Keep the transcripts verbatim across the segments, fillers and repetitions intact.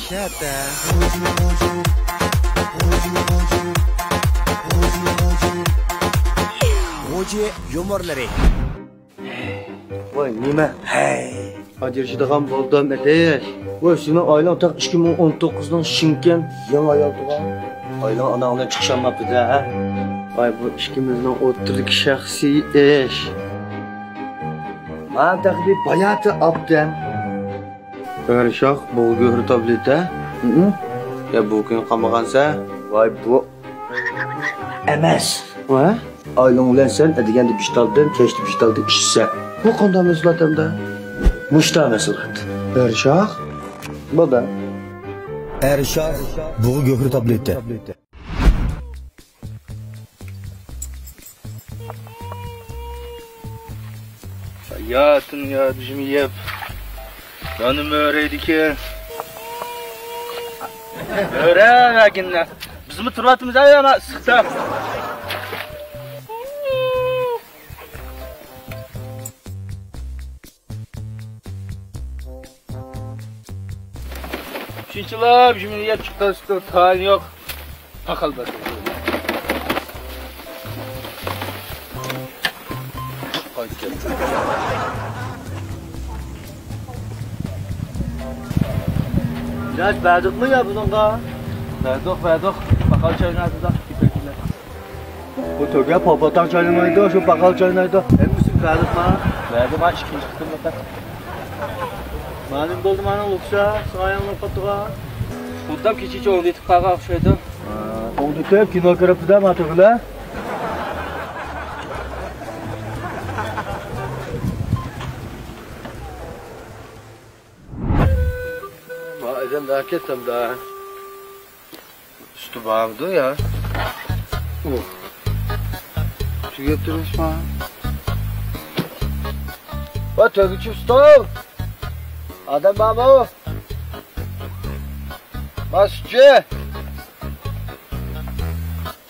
شەتە. غوجى يۇمۇرلىرى. ۋاي، نېمە؟ ھەي. ئاجرىشىدىغان بولدۇم، ئەدىش. ۋاي، سېنىڭ ئائىلەڭ تېخى ئىككى مىڭ ئون توققۇزنىڭ شىڭكەن يېڭى ئايال تۇغان. ئائىلەڭ ئاناڭ بىلەن چىقىشالماپتۇ-دە، ھە؟ ۋاي، بۇ ئىككىمىزنىڭ ئوتتۇرىدىكى شەخسىي ئىش. مانا تېخى بىر باياتى ئاپتىم. ئەرشاخ، بۇغا گۆھىرى تابلېتا. ھىم. يا، بۇ كۈنى قالمىغانسەن. ۋاي، بۇ ئەمەس. ۋە؟ ئايلىڭ بىلەن سەن ئەتىگەندە بىشتالدىن، كەچتە بىشتالدىن ئىچىسەن. بۇ قانداق مەھسۇلات ئەمدى؟ مۇشتا مەھسۇلات. ئەرشاخ؟ بولدى. ئەرشاخ، بۇغا گۆھىرى تابلېتا. يا دۇنيا، بىزمۇ يەپ، يەنە مۆرەيدىكەن. مۆرەۋەگىنە. بىزمۇ تۇرۇۋاتىمىز، ئەي، ئەمە ئىسسىقتا. شۇنچىلاپ جۈملە يەپ چىقىرسىدۇ، تايىنى يوق. پاقال باسىدۇ. ئىلاج بەردۇقمۇ يا بۇنىڭغا؟ بەردۇق، بەردۇق. پاقال چاينايدۇ. بۇ تۆگە پاپاتاق چاينىمايدۇ، شۇ پاقال چاينايدۇ. ھەممىسىنى بەردۇقما؟ بەردىم، ئىككىنچى قېتىم پەقەت. مەلۇم بولدى، مانا لۇكسا ساياڭلاپ قاپتىغا. خۇددام كېچىچە ئوڭدىتىپ قالغان ئوخشايدۇ. ھە، ئوڭدىتىپ كىنو كۆرۈپتۇ-دە، ما تۆگىلەر. ما ئادەم دە كەتتىم-دە. سۈتى بارمىدۇ يا؟ ئۇ. تۈگەپ تۇرۇشما. ۋە تۆگىچى ئۇستا! ئادەم بارمۇ؟ ما سۈتچى!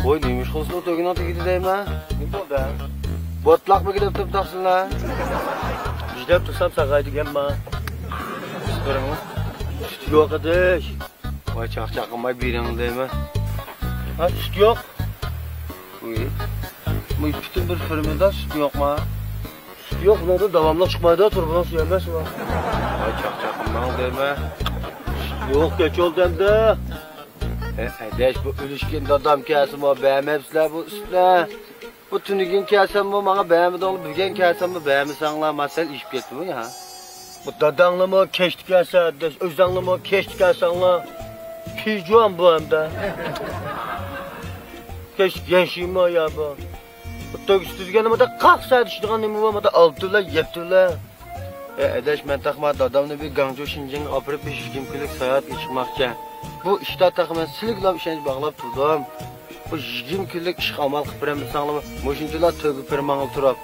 ۋاي، نېمە ئىش قىلسىڭىز تۆگىنىڭ تېگىدە دەيمەن؟ نېمە بولدى؟ بوتلاقمۇ كېلىپ تۇرۇپ تاقسىلار؟ بىزدەپ تۇرسام ساغاي دېگەنما؟ سۈت بېرىڭ. سۈت يوق ئىدىش. ۋاي، چاقچاق قىلماي بېرىڭ دەيمەن. ھە، سۈت يوق. ئۇي. بۇ پۈتۈن بىر فېرمىدا سۈت يوقما؟ سۈت يوق، بۇنىڭدىن داۋاملىق چىقمايدۇ، تۇرۇبىنىڭ سۈيى ئەمەسمۇ؟ ۋاي، چاقچاق قىلماڭ دەيمەن. سۈت يوق، كەچ بولدى ئەمدى. ھە، ئەدەش، بۇ ئۆلۈشكەن دادام كەلسىمۇ بەرمەپسىلەر بۇ سۈتنى. بۇ تۈنۈگۈن كەلسەممۇ ماڭا بەرمىدىڭلار، بۈگۈن كەلسەممۇ بەرمىسەڭلار، ما سەل ئېشىپ كەتتىمۇ يا. بۇ داداڭلارمۇ كەچتە كەلسە، ئەدەش، ئۆزەڭلارمۇ كەچتە كەلسەڭلار. پىجۇام بۇ ئەمدى. كەچ يەشىمۇ يا بۇ. بۇ تۆگە سۈتى دېگەن نېمە، قاق سەت ئىچىدىغان نېمە بۇ، مادا ئالتە بىلەن، يەتتە بىلەن. ئەي ئەدەش، مەن تېخىمۇ دادامنى بىر گاڭجۇ شىنجاڭغا ئاپىرىپ، بىر يىگىرمە كۈنلۈك ساياھەتكە چىقماقچى. بۇ ئىشتا تېخى مەن سىلىگىلا ئىشەنچ باغلاپ تۇردۇم. بۇ يىگىرمە كۈنلۈك ئىشقا ئامال قىلىپ بېرەلمىسەڭلارمۇ، مۇشۇنچىلا تۆگە پىرماڭلا تۇرۇپ.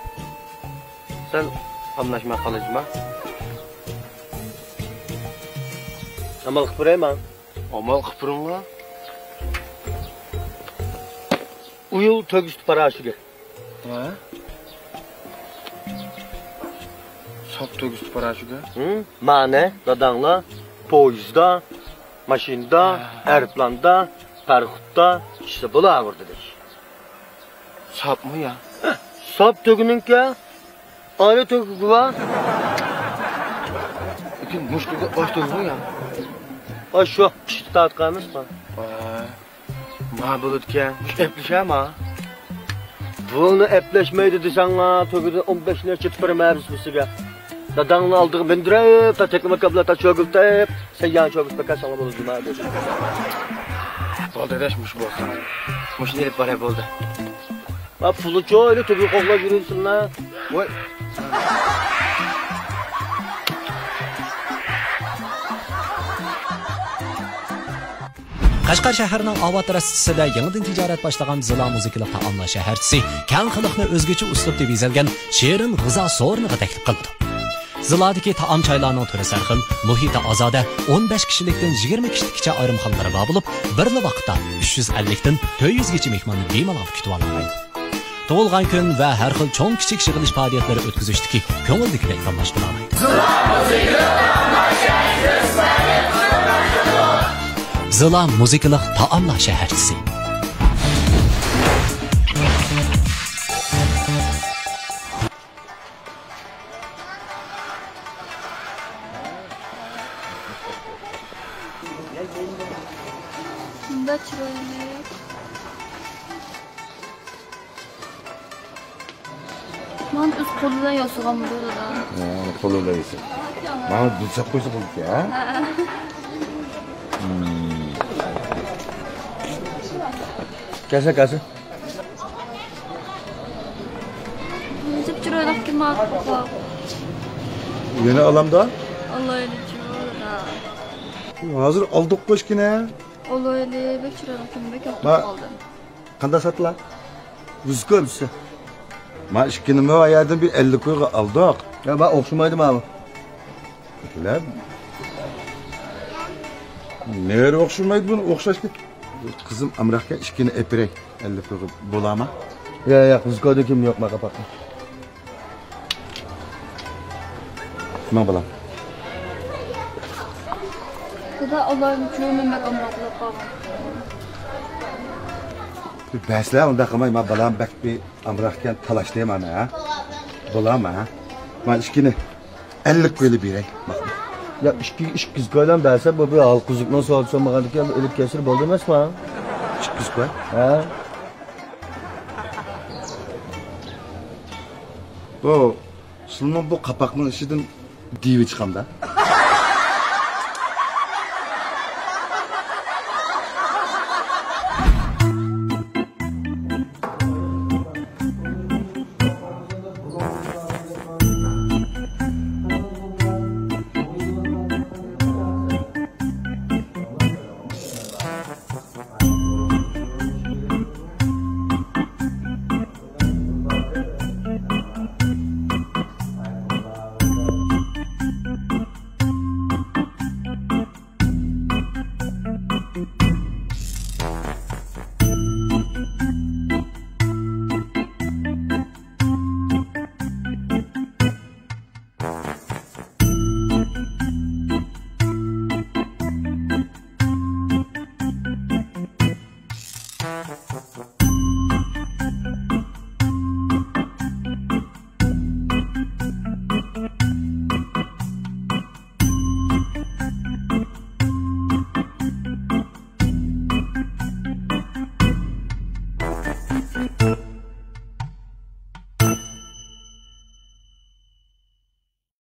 سەن قاملاشماي قالىسىما؟ ئامال قىلىپ بېرەيمەن. ئامال قىلىپ بېرىڭلار. ئۇيۇل تۆگە سۈتى پاراشوكى. ھە؟ ساپ تۆگە سۈتى پاراشوكى؟ ھىم، مانا داداڭلار پويىزدا، ماشىنىدا، ھە، ئايروپىلاندا، پاراخوتتا ئىچسە بولاۋېرىدۇ دېدى. ساپمۇ يا؟ ساپ تۆگىنىڭكى. ئايرى تۆگە بار. لېكىن مۇشۇ تۆگە ئاش تۆگىمۇ يا؟ ئاش شۇ، قىشتا تارتقان ئەمەسمۇ؟ ھە. ما بولىدىكەن، ئەپلىشەما؟ بۇنى ئەپلەشمەيدۇ دېسەڭلار، تۆگىدىن ئون بەش نەچچە چېتىپ بېرىمەن بىسىگە. داداڭنى ئالدىغا مىندۈرۈپ، تا تەكلىماكان بىلەن تا چۆگۈلتەپ، سەن يەنە چۆگۈلتۈپ كەلسەڭلار بولىدۇ، نېمە دەيسىز؟ بولدى ئاداش، مۇشۇ بولسۇن. مۇشۇنى ئېلىپ باراي، بولدى. ھە، پۇلىچۇ، ئەينى تۆگە قوغلاپ يۈرۈۋېرىسىنلا. ۋاي. قەشقەر شەھىرىنىڭ ئاۋات راستىسىدا يېڭىدىن تىجارەت باشلىغان زىلا مۇزىكىلىق تائاملار شەھەرچىسى كەڭ خەلقنى ئۆزگىچە ئۇسلۇبتا بېزەلگەن شېرىن غىزا سورۇنىغا تەكلىپ قىلىدۇ. زىلادىكى تائام-چايلارنىڭ تۈرى سەرخىل، مۇھىتى ئازادە، ئون بەش كىشىلىكتىن يىگىرمە كىشىلىككىچە ئايرىمخانىلىرى بار بولۇپ، بىرلا ۋاقىتتا ئۈچ يۈز ئەللىكتىن تۆت يۈزگىچە مېھماننى بىمالال كۈتۈۋالالايدۇ. تۇغۇلغان كۈن ۋە ھەر خىل چوڭ-كىچىك يىغىلىش پائالىيەتلىرى ئۆتكۈزۈشتىكى كۆڭۈلدىكىدەك داملاشتۇرالايدۇ. زىلا مۇزىكىلىق تائاملار شەھەرچىسى. شۇنداق چىرايلىق. مانا ئۆز قولى بىلەن ياسىغانمىدۇ دادا؟ ھە، قولى بىلەن ياسىغان. مانا بۇزساپ قويسا بولىدىكەن، ھە؟ كەلسە، كەلسە. جىپ چىرايلىقكەن مانا قاپاق. يەنە ئالامدا؟ ئالايلى چىرايلىق. ھازىر ئالدۇق قوشكىنە. ئالايلى، بەك چىرايلىقكەن، بەك ياقتۇرۇپ قالدىم. قانداق ساتتىلا؟ يۈز كوي بىزسە. ما ئىككىنىمۇ ئايەردىن بىر ئەللىك كويغا ئالدۇق. يا، ما ئوخشىمايدۇ ماۋۇ. بىلەم. نېرى ئوخشىمايدۇ بۇنى ئوخشاشتى. قىزىم ئامراقكەن ئىككىنى ئەپىرەي. ئەللىك كويغا بولامە؟ يا، يا، يۈز كويدا كىم يوق ما قاپاقنى. ماڭ بالام. دادا، ئالايمۇ چۇ، مەن بەك ئامراق بولۇپ قالغان. بەسلە، ئۇنداق قىلماي، ما بالام بەك بىر ئامراقكەن، تالاشتى مانا، ھە؟ بولامە، ھە؟ ما ئىككىنى ئەللىك كويلا بېرەي. يا، ئىككى، ئىككى كويلام بەرسە، بۇ بىر ھالقىزۇقنىڭ سودىسى بولمىغاندىكىن ئېلىپ كەلسە بولدى ئەمەسمۇ؟ ئىككى كوي؟ ھە. بۇ، سىلىنىڭ بۇ قاپاقنىڭ ئىچىدىن دىۋى چىقامدا؟